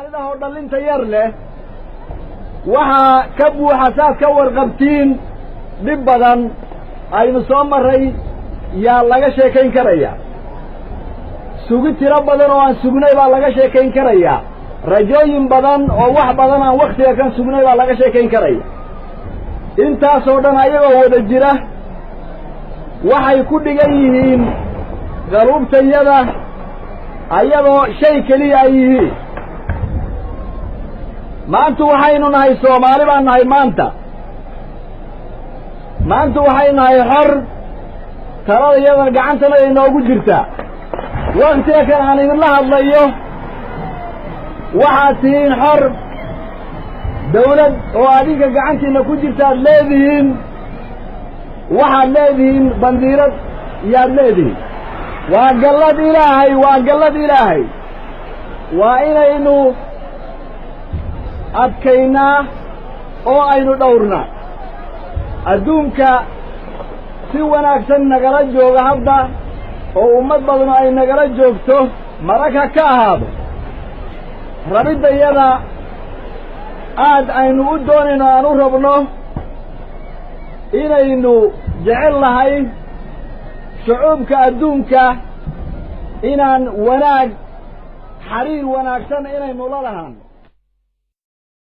Soomaalida oo dhallinta yar leh waxaa ka buuxa, saad ka warqabtiin, dhib badan aynu soo marray yaa laga sheekayn karaya. Sugi tiro badan oo aan sugnay baa laga sheekayn karayaa. Rajooyin badan oo wax badan aan wakhtiga kan sugnay baa laga sheekayn karaya. Intaasoo dhan ayagoo wada jira waxay ku dhigan yihiin qaluubtayada ayadoo shay keliya ay yihiin. Maanta waxaynu nahay Soomaali baan nahay maanta. Maanta waxay nahay xor, talada iyadana gacantana ay noogu jirtaa. Waktiga kan aan idinla hadlayo waxaad tihiin xor, dawlad oo adinka gacantiina ku jirta aad leedihiin, waxaad leedihiin bandiirad yaad leedihiin. Waa gallad Ilaahay, waa gallad Ilaahay. Waa inaynu adkaynaa oo aynu dhowrnaa. Adduunka si wanaagsan nagala jooga hadda oo ummad badanu ay nagala joogto, marag ha ka ahaado rabiddayada aad aynu u doonayno, aan u rabno inaynu jecel nahay shucuubka adduunka inaan wanaag xariir wanaagsan inaynu la lahaano.